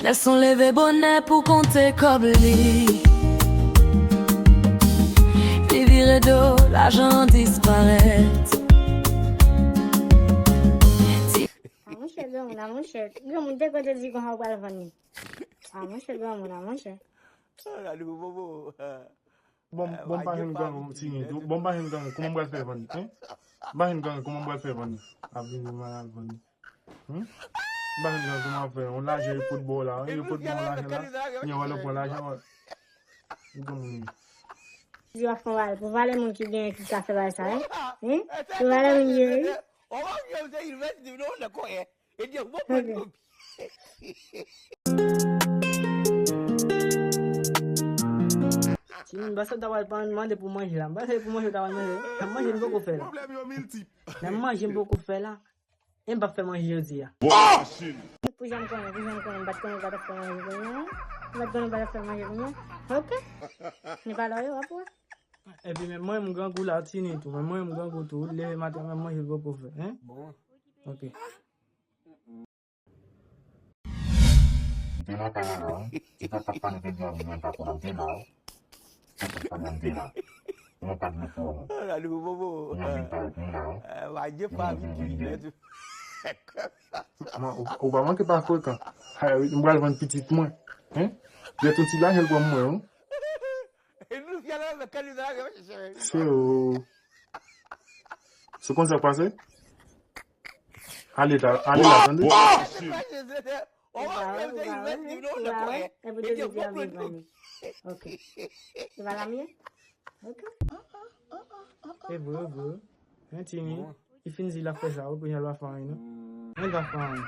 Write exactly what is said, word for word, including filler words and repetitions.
Nèlson leve bonè pou konte kòb li. Li vire do, lajan disparèt. A monchè, granmoun, a monchè. Granmoun, te kote di konsa w pral vann li. A monchè, granmoun, a monchè. Gade pou bobo. Bon, bon, pa jwenn gang, tini. Bon, pa jwenn gang, kòman m pral fè vann li, hein? M pa jwenn gang, kòman m pral fè vann li? Ap vin mal al vann li. Hmm? M pa jwenn gang, kòman m ap fè? On lajan yo pot bò la, yo pot bò lajan la. Yo wè lè pran lajan, wè. Yo pran moun yo. Di w ap fè valè, pou valè moun ki gen, ki ka fè bagay sa, hein? Hein? Pou valè moun yo, wi. Ti moun, pase w ta pral mande pou manje la. M pase pou manje w ta pral manje. Nan manje m poko fè la. Nan manje m poko fè la. E m p ap fè manje jodi a. Pou jan m konnen, pou jan m konnen, m pa t konnen w pa t ap fè manje kounye a. M pa t konnen w pa t ap fè manje kounye a. Ok. Ni pa lò yo, w ap wè. Epi men mwen m grangou la, tini tou. Men mwen m grangou tou. Leve maten, men manje l poko fè, hein? Ok. Li te nan kay la, wi. Li te t ap pale de byen, li menm pa konnen l te la, wi. Li te t ap pale l te la. Li menm pa t vle fè w, non. Li menm li pa, li la, wi. Li menm vle vin byen. Ou, ou pa manke pa frekan. Hay, m pral vann pitit mwen. Hein? Lè tout ti lajan l pran mwen, wi. Se o. Se konsa k pase? Ale la, ale la, tande. Ok. Se pa la mye? Ok. E vre, e vre. Hein, tini. Li fin di l ap fè sa, wi, kounye a l pa fè anyen, non. Li pa fè anyen.